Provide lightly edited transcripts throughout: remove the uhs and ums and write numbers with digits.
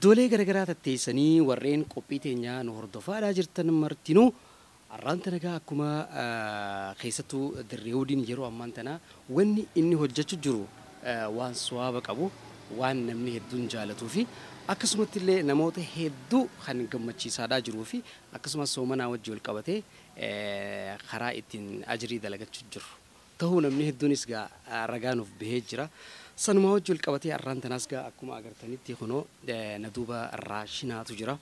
Iddoolee garaagaraa tatteessanii warreen qophii teenyaa nu hordofaadhaa jirtan martinuu har'aan tana egaa akkuma keessattuu Dirreewudiin yeroo ammaan tana wanni inni hojjechuu jiru waan suwaaba qabu, waan namni hedduun jaalatuu fi akkasumatti illee namoota hedduu kan gammachiisaadhaa jiruu fi akkasumas soomanaa wajji wal qabatee karaa ittiin ajirii dalagachuu jiru. Ta'uu namni hedduunis gaa ragaa nuuf bahee jira. Sanumaa wajji wal qabatee har'aan tanaas gaa akkuma agartanitti kunoo na duuba raashinaatu jira.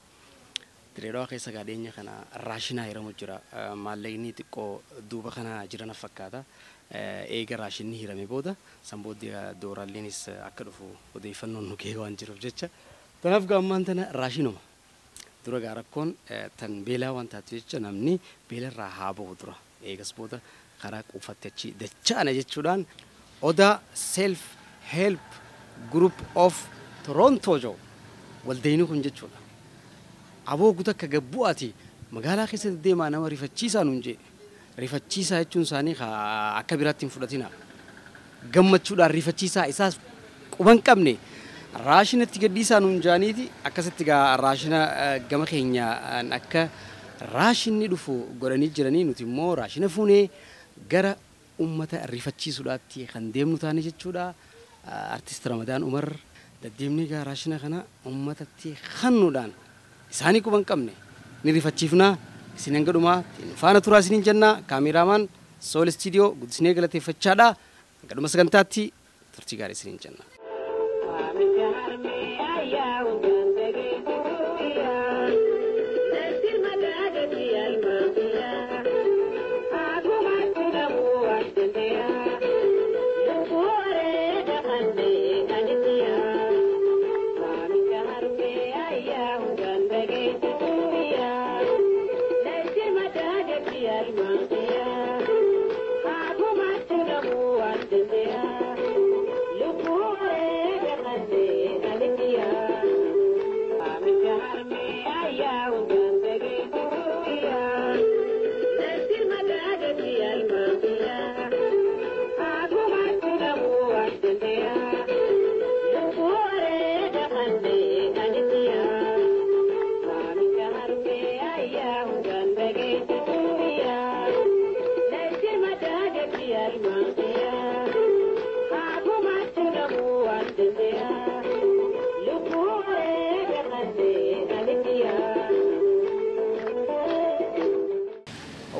Dirreedawaa keessa gaa dhiyeenya kana raashinaa hiramu jira. Maallaqni xiqqoo duuba kana jiran fakkaata. Eega raashinni hirame booda san booddee dooraalliinis akka dhufu odeeffannoon nu gahee waan jiruuf jecha. Kanaaf gaa ammaan tana raashinuma. Dura gaa rakkoon tan beelaa waan taatu jecha namni beelarraa haa bahu dura. Eegas booda karaa quufatti achi dacha'ana jechuudhaan Odaa Self Help Group of Toronto jedhu waldeenii kun jechuudha. Aboo guutuu akka gabbu'aati magaalaa keessatti deemaa nama rifachiisaa nuun jee. Rifachiisaa jechuun isaanii akka biraatti hin fudhatina. Gammachuudhaan rifachiisaa isaas quban qabne raashinatti gadhiisaa nuun jaaniiti akkasitti gaa raashina gama keenya akka raashinni dhufu godhanii jiranii nuti immoo raashina fuunee gara ummata rifachiisuudhaatti kan deemnu taane jechuudha. Artist Ramadaan Umar deddeemnee gaa raashina kana ummatatti kennuudhaan isaanii quban qabne ni rifachiifnaa isin hanga dhumaa faana turaa isiniin jennaa. Kaameeraamaan Sool Istiidiyoo guddisnee galateeffachaadha. Hanga dhuma sagantaatti turtii gaarii isiniin jenna.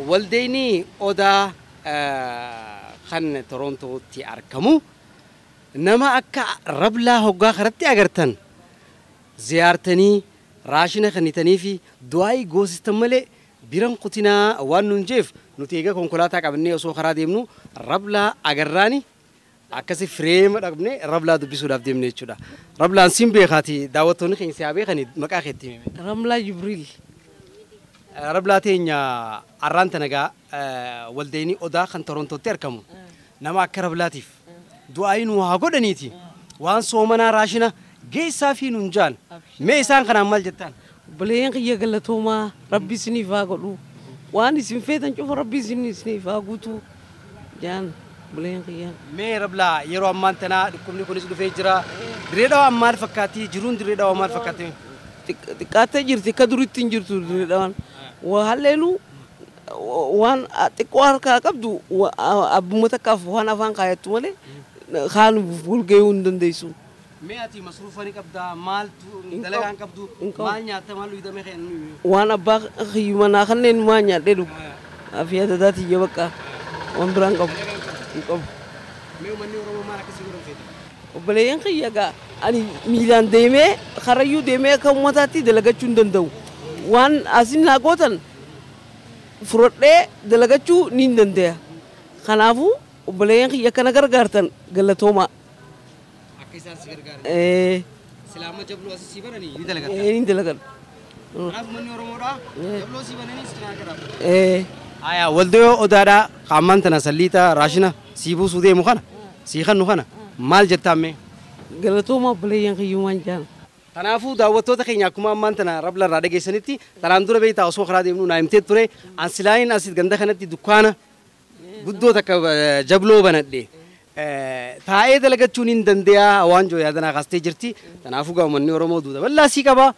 Waldeenii Odaa kan Torontootti argamu nama akka rablaa hoggaa karatti agartan ziyaartanii raashina kennitanii fi du'aayii goosistan malee biran kutinaa waan nuun jeef nuti egaa konkolaataa qabannee osoo karaa deemnu rablaa agarraani akkasi fireema dhaqnee rablaa dubbisuudhaaf deemne jechuudha. Rablaan siin beekaati daawwattoonni keenya si haa beekani maqaa keetti himi. Ramlaa Jibriil. Rablaa teenya arraan tana gaa waldeenii Odaa kan Torontootti argamu nama akka rablaatiif du'aayii nu haa godhaniiti waan soomanaa raashina geessaa fi nuun jaan mee isaan kanaan maal jettaan? Obboleeyyan kiyya galatoomaa rabbi isiniif haa godhu waan isin feetan cufa rabbi isiniif haa guutu jaan obboleeyyan kiyya. Mee rablaa yeroo ammaan tanaa dhukkubni kunis dhufee jira. Dirree Dhawaa maal fakkaatti? Jiruun Dirree Dhawaa maal fakkaatti? Xiqqaattee jirti akka duritti hin jirtu Dirree Dhawaan. Halleenu waan xiqqoo harkaa qabdu abbuma takkaaf waan afaan kaayattu malee kaan walgahuu hin dandeessu. Mee ati masruufa ni qabdaa maaltu dalagaa hin qabdu maal nyaatta maal dhugdame Waan abbaa hiyyumanaa kanneen maa nyaadhee dhugu. Afiyaa dadaatiyya bakka waan biraan qabu. Hin qabu. Mee uummanni Oromoo maal akkasii godhan feeta? Obboleeyyan kiyya gaa ani miilaan deemee karayyuu deemee akka uummataatti dalagachuu hin danda'u. Waan asin naa gootan fudhadhee dalagachuu ni hin danda'a. Kanaafuu obboleeyyan kiyya akkana gargaartan galatoomaa. Akka isaan si gargaaran. Silaama jabloo asii si bananii ni dalagatta. Ni dalagadha. Kanaaf uummanni Oromoodhaa jabloo si bananii si cinaa akka dhaabbatan. Aya waldoo Odaadhaa qaammaan tana salliixa raashina sii buusuu deemu kana sii kannu kana maal jettaan mee? Galatoomaa obboleeyyan kiyyumaan jaan. Kanaafuu daawwattoota keenya akkuma ammaan tana rabla irraa dhageessanitti tanaan dura beektaa osoo karaa deemnu naa himtee ture an silaayin asit ganda kanatti dukkaana guddoo takka jabloo banadhe. Taa'ee dalagachuun hin danda'a waan jiru yaadanaa kaastee jirti. Kanaafuu gaa uummanni Oromoo duuda bal'aa sii qaba.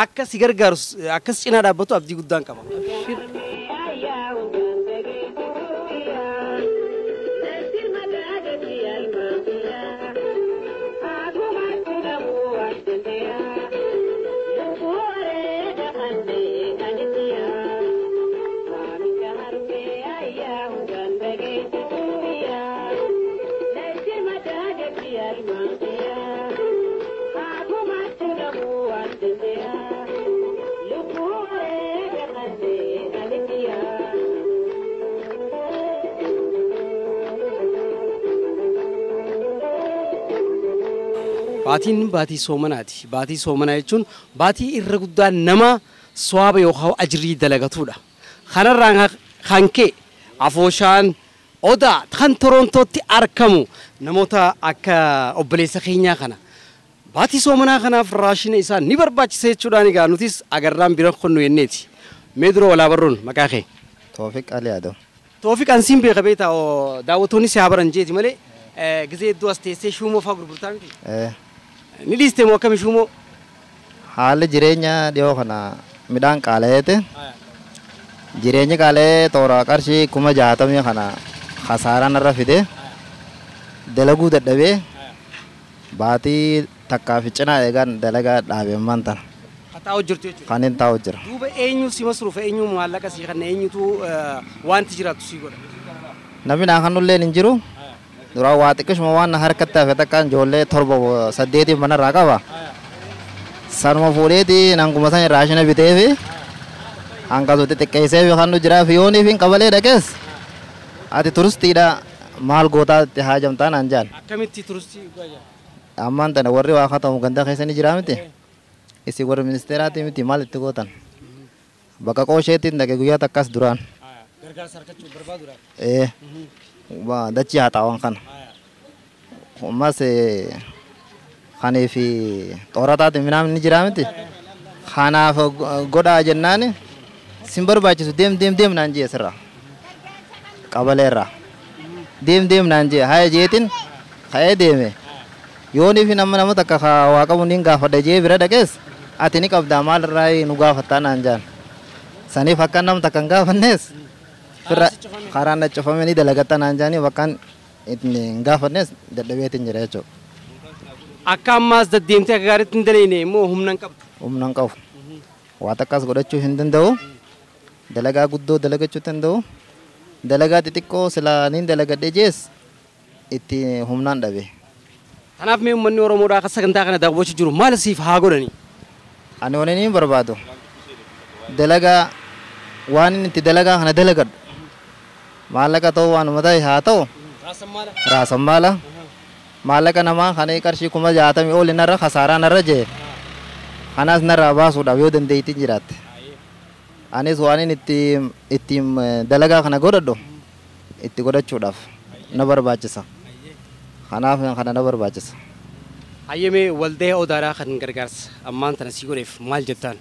Akka si gargaaru akkas cinaa dhaabbatu abdii guddaan qaba. Baatiin baatii soomanaati. Baatii soomanaa jechuun baatii irra guddaa nama swaaba yookaan ajirii dalagatudha. Kanarraan kan ka'e afooshaan odaa kan Torontootti argamu namoota akka obboleessa keenyaa kana. Baatii soomanaa kanaaf raashina isaa ni barbaachisa jechuudhaan egaa nutis agarraan bira konnu jenneeti. Mee dura walaa barruun maqaa kee? Toofiq Ali Adam. Toofiq ansiin beeka beektaa daawwattoonni si haa baran jeeti malee gisee hedduu as teessee shuumoo fa'aa gurgurtaa miti? Ni dhiiste moo akkami shuumoo? Haalli jireenya dhiyoo kana midhaan qaala'eeti. Jireenyi qaala'ee toora qarshii 60,000 kana kasaaraan irra fide dalaguu dadhabee baatii takkaa fi cinaa eegaan dalagaa dhaabee ammaan tana. Taa'u jirtu jechuudha. Kan hin taa'u jira. Duuba eenyu si masruufa eenyu maallaqa si kanna eenyutu wanti jiraatu si godha? Namni naa kanullee hin jiru. Dura waa xiqqishuma waan harkatti hafe takkaan ijoollee 7 8 manarraa qaba. Sanuma fuudheeti nanguma san raashina biteefi hanqasutti xiqqeessee fi kan nu jiraaf yooniif hin qabalee dhaqees ati turistiidha maal gootaa itti haajamtaa naan jaan. Akkamitti turistii dhugaa jaa? Ammaan tana warri waa katamu ganda keessa ni jiraa miti. Isin warri ministeeraati miti maal itti gootan? Bakka qoosheetti dhaqe guyyaa takkas duraan. Gargaarsa harkachuu barbaaduudhaaf. Dachii haxaawwan kana. Ammas kanii fi xoorataati minaan ni jiraa miti. Kanaaf godhaa jennaan sin barbaachisu deem deem deem naan jee sirra. Qabaleerra. Deem deem naan jee haya jeetin ka'ee deeme. Yoonii fi nama nama takka waa qabu niin gaafadha jee bira dhaqees ati ni qabdaa maalirraa nu gaafattaa naan jaan. Saniif akka nama takka hin gaafannees firra karaan na cufame ni dalagatta naan jaanii bakkaan hin gaafannees dadhabeetiin jira jechuudha. Akka ammaas deddeemtee akka gaariitti hin dalagne immoo humna hin qabdu. Humna hin qabu. Waa takkas godhachuu hin danda'u. Dalagaa guddoo dalagachuu danda'u. Dalagaa xixiqqoo silaa niin dalagadhe jees itti humnaan dhabe. Kanaaf mee uummanni Oromoodhaa akka sagantaa kana daawwachuu jiru maal siif haa godhani? Ani waan inni barbaadu dalagaa waan inni itti dalagaa kana dalagadhu maallaqa ta'u waanuma ta'e haa ta'u raasan maala maallaqa namaa kan qarshii 60,000 ol narra kasaaraa narra jee kanaas narraa baasuudhaaf yoo dandeettiin jiraatte. Anis waan inni ittiin dalagaa kana godhadhu itti godhachuudhaaf na barbaachisa. Kanaaf kana na barbaachisa. Hayyamee waldee odaadhaa kan gargaarsa ammaan tana si godheef maal jettaan?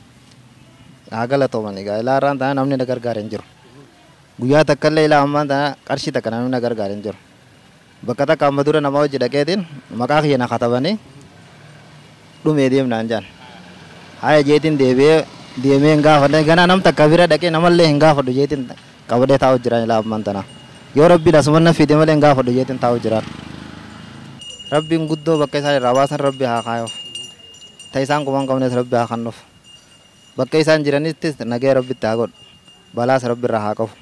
Haa galatooman egaa ilaa irraan tana namni na gargaara hin jiru. Guyyaa takka illee ilaa ammaan tana qarshii takka namni na gargaara hin jiru. Bakka takka amma dura nama hojii dhaqeetiin maqaa kiyya na katabanii dhumee deemnaan jaan. Haya jeetiin deebi'ee deemee hin gaafadhe ganaa nam takka bira dhaqee namallee hin gaafadhu jeetiin qabadee taa'u jiran ilaa ammaan tana. Yoo rabbiin asuma na fide malee hin gaafadhu jeetiin taa'u jiran. Rabbiin guddoo bakka isaan irraa baasan rabbi haa kaayuuf. Ta isaan quban qabnes rabbi haa kennuuf. Bakka isaan jiranittis nagee rabbitti haa godhu. Balaas rabbi irraa haa qabu.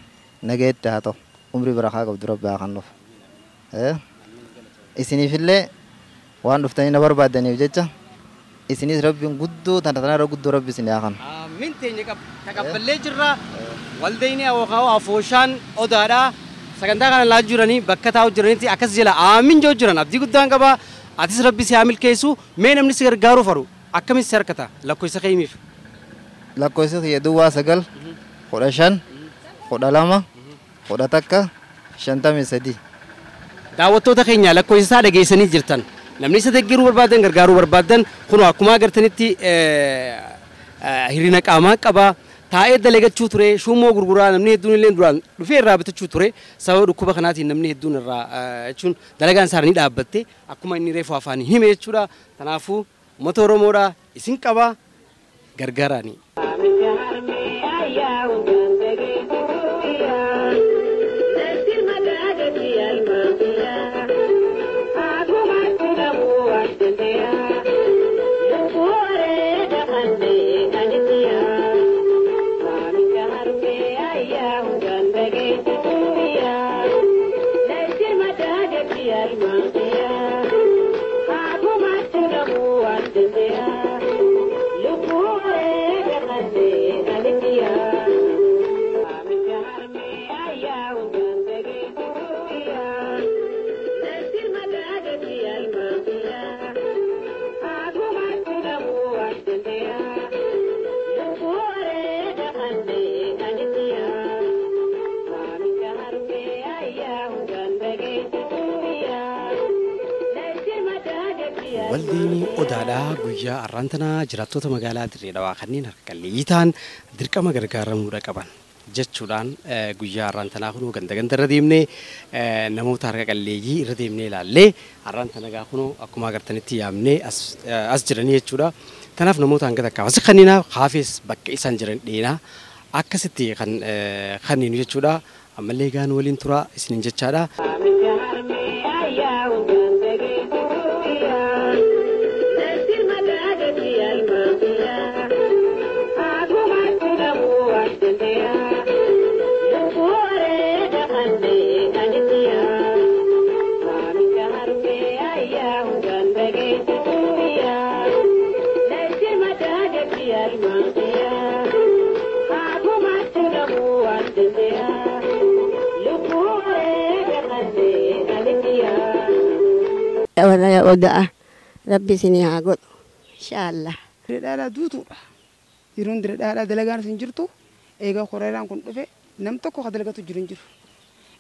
Nageetti haa ta'u. Umrii bira haa qabdu rabbi haa kennuuf. Isiniifillee waan dhuftanii na barbaaddaniif jecha isinis rabbiin guddoo tana tanarra guddoo rabbi isin haa kennu. Amiin teenya taqabballee jirra. Waldayni afooshaan odaadhaa. Sagantaa kana laa jiranii bakka taa'u jiranitti akkas jala amiin joo jiran abdii guddaan qaba. Atis rabbi si haa milkeessu mee namni si gargaaruu faru akkamitti si harkata lakkoofsa keemiif? Lakkoofsa kiyya 09 15 12 11 53. Daawwattoota keenya lakkoofsa isaa dhageessanii jirtan. Namni isa deeggaruu barbaadan gargaaruu barbaadan kunoo akkuma agartanitti hir'ina qaamaa qaba. Taa'ee dalagachuu ture shummoo gurguraa namni hedduun illee duraan dhufee irraa bitachuu ture sababa dhukkuba kanaatiin namni hedduun irraa jechuun dalagaan isaa ni dhaabbatte akkuma inni reefu afaan hime jechuudha. Kanaafuu uummata Oromoodha isin qaba gargaaraani. Waldeen Odaadhaa guyyaa har'aan tanaa jiraattota magaalaa Dirree Dhawaa kanneen harka qalleeyyii ta'an dirqama gargaaramuudha qaban jechuudhaan guyyaa har'aan tanaa kunoo ganda ganda irra deemnee namoota harka qalleeyyii irra deemnee ilaallee har'aan tana kunoo akkuma agartanitti yaamnee as jiranii jechuudha. Kanaaf namoota hanga takkaa as kanneen haafes bakka isaan jiran dheenaa akkasitti kan kanneen jechuudha. Ammallee gaan waliin turaa isiniin jechaadha. Odaa rabbi isinii haa godhu inshaallah. Dirree duutuudha. Yeroon dirree dalagaan isin jirtu eegaa koreeraan kun dhufe nam tokko ka dalagatu jiru hin jiru.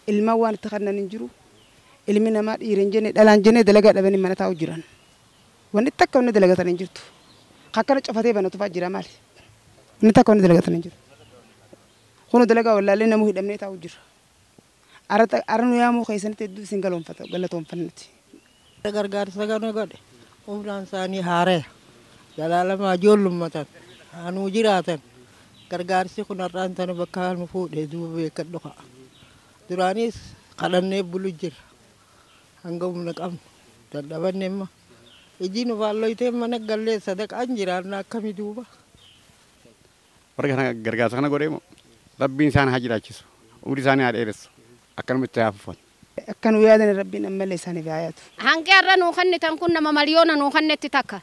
Ilmaan waan itti kennan hin jiru. Ilmi namaa dhiira hin jenne dhalaan jenne dalagaa dhabanii mana taa'u jiran. Wanni takka wanni dalagatan hin jirtu. Akkana cufatee banatu fa'aa jira maali? Wanni takka wanni dalagatan hin jiru. Kun dalagaa wallaalee namuu hidhamnee taa'u jira. Ara nu yaamuu keessanitti hedduu isin galatoonfannuti. Gargaarsa kana godhe umraan isaanii haaree jalaalamaa ijoollummaa hanuu jiraatan gargaarsi kun har'aan tana bakka nu fuudhee duuba beekadhu ka'a. Duraanis kadhannee bulu jira hanga humna qabnu dadhabanne imma ijji nu faalloytee mana gallee sadaqaan jiraanna akkami duuba. Warra kana gargaarsa kana godhee rabbiin isaan haa jiraachisu umrii isaanii haa dheeressu akkanumatti haa fufan. Akka nu yaadan rabbiin ammallee isaaniif haa yaadu. Hanqee har'a nuu kennitan kun nama miliyoona nuu kennetti takka.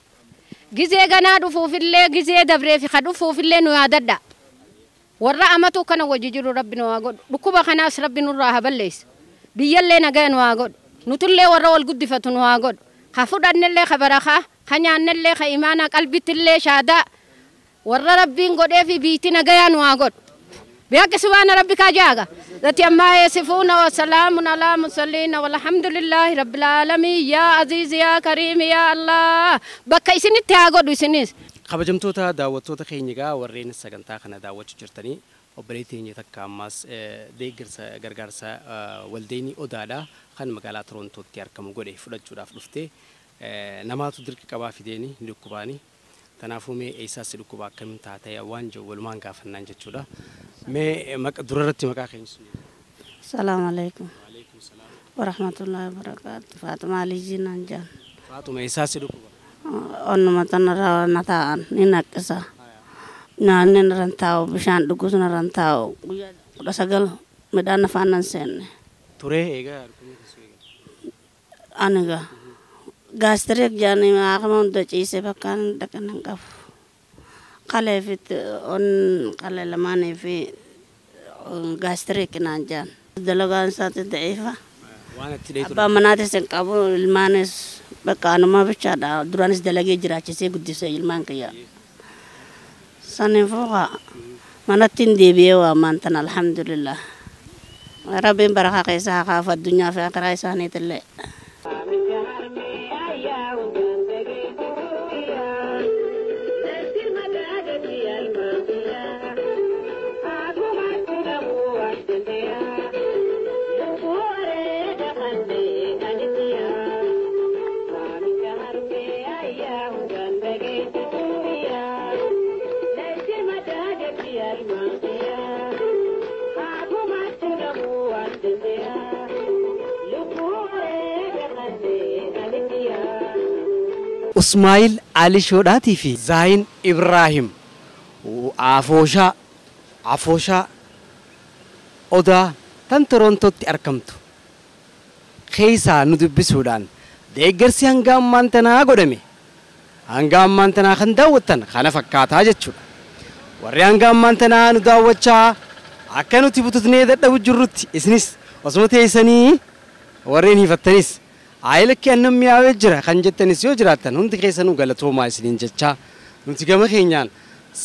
Gizee ganaa dhufuufillee gizee dabreefi ka dhufuufillee nu yaadadha. Warra amatu kana wajji jiru rabbi nu haa godhu. Dhukkuba kanaas rabbi nurraa haa balleessu. Biyyallee nagaya nu haa godhu. Nutullee warra wal guddifatu nu haa godhu. Ka fudhannellee ka barakaa, ka nyaannellee ka imaanaa qalbittillee shaadaa. Warra rabbiin godheefi biitti nagayaa nu haa godhu. بحق سبحان ربك جاغا ذاتي أما يصفون وسلام على المرسلين والحمد لله رب العالمين يا عزيز يا كريم يا الله بك إسني تياغو إسنيس Kabajamtoota daawwattoota keenya egaa warreen sagantaa kana daawwachuu jirtanii obboleettii keenya takka ammas deeggarsa gargaarsa waldeenii Odaadhaa kan magaalaa Torontootti argamu godhe fudhachuudhaaf dhufte namaatu dirqi qabaa fideeni ni dhukkubaani. Kanaafuu mee eessaas dhukkuba akkamiin taatee waan jiru walumaan gaafannaan jechuudha. Mee durarratti maqaa keenya sun. Salaamu alaikum. Warahmatullahi wabarakatuh. Faatuma Alijii naan jedhan. Faatuma eessaas dhukkuba? Onnuma tanarraa na taa'an ni naqqisa. Naanni narran taa'u bishaan dhugus narran taa'u guyyaa 19 midhaan afaan nan seenne. Turee eegaa dhukkubni keessu eegaa. Ani egaa gaastireek jaanii akkuma hunda ciisee bakka dhaqan hin qabu. Qalee fi on qalee lamaanii fi gaastireek naan jaan. Dalagaan isaatti da'iifa. Waan itti dheetu. Abbaa manaatis hin qabu ilmaanis bakka anuma bichaadha. Duraanis dalagee jiraachisee guddisee ilmaan kiyya. Saniin fuuqa manatti hin deebi'ee waamaan tan alhamdulillah. Rabbiin barakaa keessa haa kaafu addunyaa fi akiraa isaaniitillee. Usmaayil Alishoodhaatii fi Zaayin Ibraahim Afooshaa Odaa tan Torontootti argamtu keessaa nu dubbisuudhaan deeggarsi hanga ammaan tanaa godhame hanga ammaan tanaa kan daawwattan kana fakkaataa jechuudha. Warri hanga ammaan tanaa nu daawwachaa akka nuti bututnee dadhabu jirrutti isinis osuma teessanii warreen hiifattanis aayilakki annan mi'aawee jira kan jettanis yoo jiraattan hundi keessanuu galatoomaa isiniin jechaa nuti gama keenyaan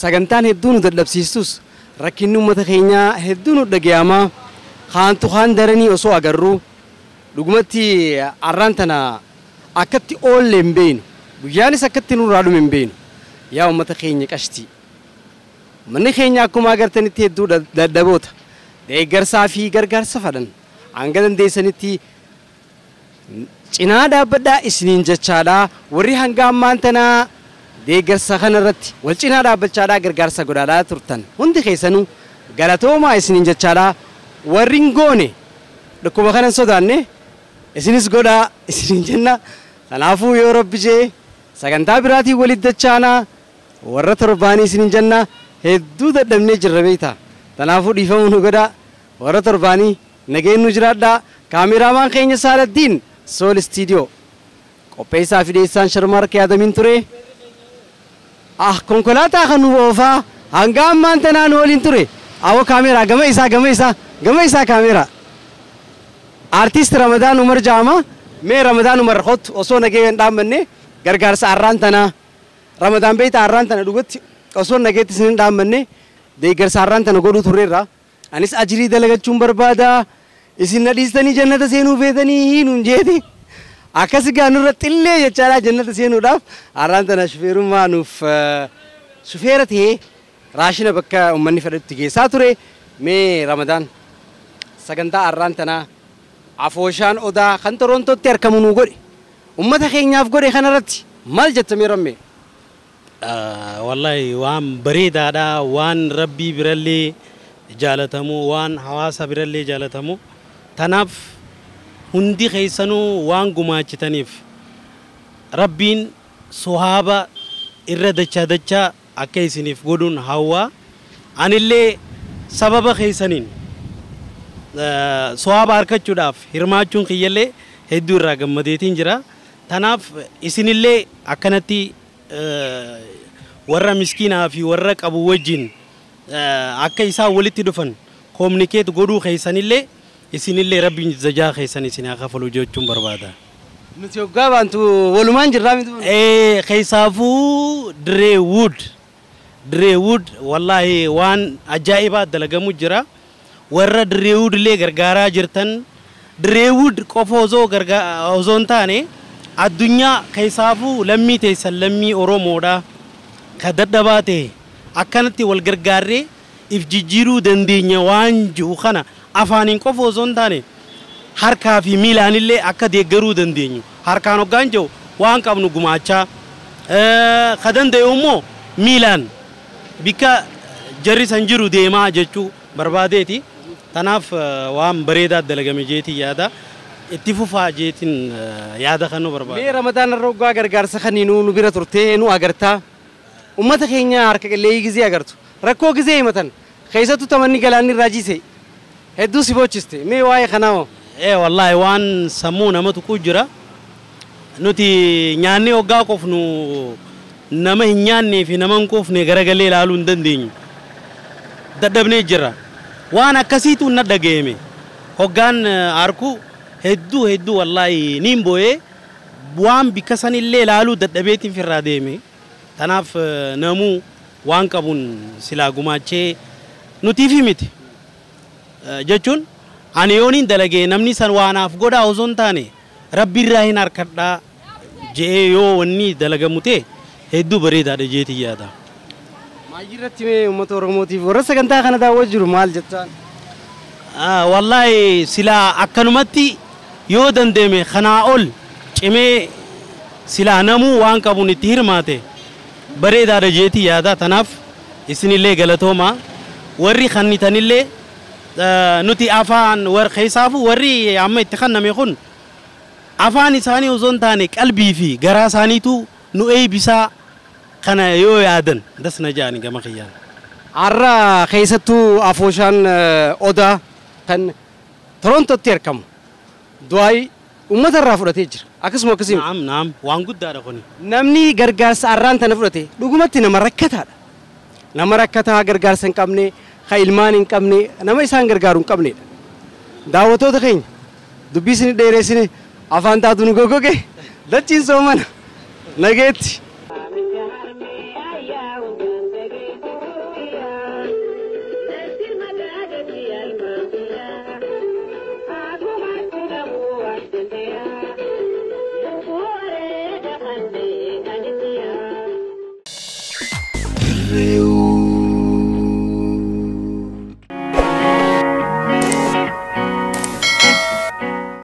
sagantaan hedduu nu dadhabsiistus rakkinni uummata keenyaa hedduu nu dhagayamaa kaantu kaan daranii osoo agarruu dhugumatti arraan tana akkatti oolle hin beeynu guyyaanis akkatti nurraa dhume hin beeynu yaa uummata keenya qashtii manni keenya akkuma agartanitti hedduu dadhaboota deeggarsaa fi gargaarsa fadhan hanga dandeessanitti cinaa dhaabbadhaa isiniin jechaadhaa warri hanga ammaan tanaa deeggarsa kanarratti wal cinaa dhaabbachaadhaa gargaarsa godhaadhaa turtan hundi keessanuu galatoomaa isiniin jechaadhaa warri hin goone dhukkuba kana hin sodaanne isinis godhaa isiniin jenna kanaafuu yoo rabbi jee sagantaa biraatiin walitti dachaanaa warra torbaanii isiniin jenna hedduu dadhabnee jirra beektaa kanaafuu dhiifamuu nu godhaa warra torbaanii nageenyu jiraadhaa kaameraamaan keenya Saaladdiin Sool Istiidiyoo qopheessaa fi dhiyeessaan Sharmaarkee Adamiin ture. Ah konkolaataa kan nu oofaa hanga ammaan tanaa nu waliin ture. Awwa kaameraa gama isaa gama isaa gama isaa kaameraa. Artiist Ramadaan Umar Jaama mee Ramadaan Umar kottu osoo nagee hin dhaammanne gargaarsa arraan tanaa Ramadaan beektaa arraan tana dhugatti osoo nageetti isin hin dhaammanne deeggarsa arraan tana godhuu turreerra. Anis ajirii dalagachuun barbaada. Isin na dhiistanii jannata seenuu feetanii nuun jeeti. Akkas gaa nurra xillee jechaadha jannata seenuudhaaf arraan tana shufeerummaa nuuf shufeera ta'ee raashina bakka uummanni fedhutti geessaa ture. Mee Ramadaan sagantaa arraan tanaa afooshaan Odaa kan Torontootti argamu nuu godhe uummata keenyaaf godhe kanarratti maal jettamee rammee? Wallahi waan bareedaadha waan rabbii birallee jaalatamu waan hawaasa birallee jaalatamu tanaaf hundi keessanuu waan gumaachitaniif rabbiin sohaaba irra dachaa dachaa akka isiniif godhuun hawwaa anillee sababa keessaniin sohaaba harkachuudhaaf hirmaachuun kiyyallee hedduu irraa gammadeetiin jira tanaaf isinillee akkanatti warra miskiinaa fi warra qabu wajjin akka isaan walitti dhufan communicate godhuu keessanillee isinillee rabbiin zajaa keessan isin haa kafalu jechuun barbaada. Nuti hoggaa baantu walumaan jirraa miti. Keessaafuu Direewud wallaahi waan ajaa'ibaa dalagamu jira. Warra Direewud illee gargaaraa jirtan Direewud qofa osoo osoo hin taane addunyaa keessaafuu lammii teessan lammii Oromoodha ka dadhabaa ta'e akkanatti wal gargaarree if jijjiiruu dandeenya waan jiru kana afaaniin qofa osoo hin taane harkaa fi miilaanillee akka deeggaruu dandeenyu harkaan hoggaan jiru waan qabnu gumaachaa ka danda'u immoo miilaan bikka jarri san jiru deemaa jechuu barbaadeeti. Tanaaf waan bareedaa dalagame jeetii yaada itti fufaa jeetiin yaada kan nu barbaada. Mee Ramadaan irra hoggaa gargaarsa kaniinuu nu bira turtee nu agartaa uummata keenya harka qalleeyyii gizee agartu rakkoo gizee himatan keessattuu tamanni galaanni irraa jiise hedduu si boochiste mee waa'ee kanaa hoo? Wallaahi waan sammuu nama tuquu jira. Nuti nyaannee hoggaa qofnu nama hin nyaannee fi nama hin quufne garagalee ilaaluu hin dandeenyu. Dadhabnee jira. Waan akkasiitu na dhaga'ame. Hoggaan harku hedduu hedduu wallaahi niin boo'ee waan bikka sanillee ilaaluu dadhabeetiin firraa deeme. Tanaaf namuu waan qabuun silaa gumaachee nutiifi miti. Jechuun ani yooniin dalagee namni san waanaaf godhaa osoo hin taane rabbiirraa hin harkadhaa je'ee yoo wanni dalagamu ta'e hedduu bareedaadha jeetii yaada. Maayii irratti mee uummata Oromootiif warra sagantaa kana daawwaa jiru maal jettaan? Wallaahi silaa akkanumatti yoo dandeenye kanaa ol cimee silaa namuu waan qabuun itti hirmaate bareedaadha jeetii yaada. Tanaaf isinillee galatoomaa warri kannitanillee nuti afaan war keessaafu warri amma itti kanname kun afaan isaanii osoo hin taane qalbii fi garaa isaaniitu Nu eebbisaa kana yoo yaadan dasna ja'ani gama kiyyaan. Har'a keessattuu afooshaan Odaa kan Torontootti argamu du'aayi uummata irraa fudhatee jira. Akkasuma akkasuma. Naam naam, waan guddaadha kuni. Namni gargaarsa har'aan tana fudhate dhugumatti nama rakkataadha. Nama rakkataa gargaarsa hin qabne, kan ilmaan hin qabne, nama isaan gargaaru hin qabnedha. Daawwattoota keenya, dubbii isin dheereessine, afaan taatu nu goggoge, dachiin soomana nageetti.